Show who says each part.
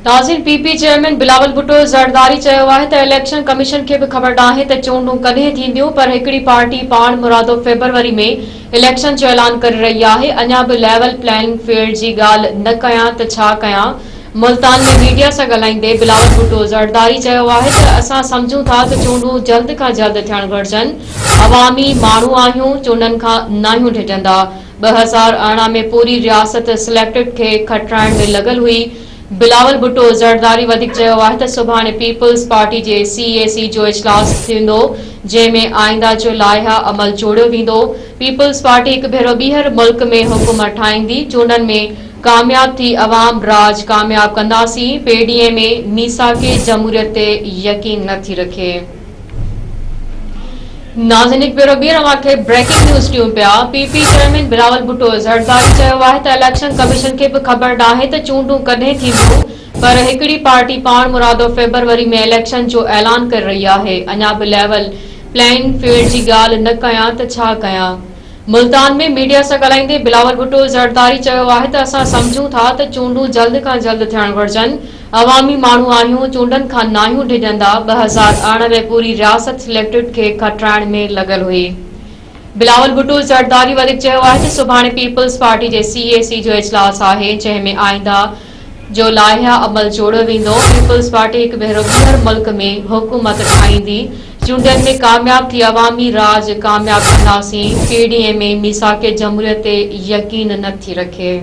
Speaker 1: ناظرين P P chairman Bilawal Bhutto Zardari چيو آهي ته اليڪشن ڪميشن کي به خبر ناهي ته چونڊون ڪڏهن ٿينديون پر هڪڙي پارٽي پاڻ مرادو فيبروري ۾ اليڪشن جو اعلان ڪري رهي آهي اڃا به ليول پليئنگ فيلڊ جي ڳالهه نه ڪيان ته ڇا ڪيان ملتان ۾ ميڊيا سان ڳالهائيندي بلاول ڀٽو زرداري چيو آهي ته اسان سمجهون ٿا ته چونڊون جلد کان جلد ٿيڻ گهرجن عوامي ماڻهو آهيون چونڊن کان ناهيون ڊڄندا 2018 ۾ پوري رياست سليڪٽڊ کي کٽرائڻ ۾ لڳل هئي. بلاول ڀٽو زرداري وڌيڪ چيو آهي ته سڀاڻي پيپلز پارٽي جي سي اي سي جو اجلاس ٿيندو جنهن ۾ آئنده جو لائحه عمل جوڙيو ويندو، پيپلز پارٽي هڪ ڀيرو ٻيهر ملڪ ۾ حڪومت ٺاهيندي، چونڊن ۾ ڪامياب ٿي عوام راڄ ڪامياب ڪنداسين، پي ڊي ايم اي ميثاق جمهوريت تي يقين نه ٿي رکي. ناظرين هڪ ڀيرو ٻيهر اوهان کي بريڪنگ نيوز ڏيون پيا، P P chairman Bilawal Bhutto Zardari چيو آهي ته اليڪشن ڪميشن کي به خبر ناهي ته چونڊون ڪڏهن ٿينديون پر هڪڙي پارٽي پاڻ مرادو فيبروري ۾ اليڪشن جو اعلان ڪري رهي آهي اڃا به ليول پليئنگ فيلڊ جي ڳالهه نه ڪيان ته ڇا ڪيان. ملتان ۾ ميڊيا سان ڳالهائيندي بلاول ڀٽو زرداري چيو آهي ته اسان سمجهون ٿا ته چونڊون جلد کان جلد ٿيڻ گهرجن، عوامي ماڻهو آهيون، چونڊن کان ناهيون ڊڄندا، 2018 ۾ پوري رياست سليڪٽڊ کي کٽرائڻ ۾ لڳل هئي. بلاول ڀٽو زرداري وڌيڪ چيو آهي ته سڀاڻي پيپلز پارٽي جي سي اي سي جو اجلاس آهي، جنهن ۾ آئنده جو لائحه عمل جوڙيو ويندو، پيپلز پارٽي هڪ ڀيرو ٻيهر ملڪ ۾ حڪومت ٺاهيندي، چونڊن ۾ ڪامياب ٿي عوامي راڄ ڪامياب ڪنداسين، پي ڊي ايم اي ميثاق جمهوريت تي يقين نه ٿي رکي.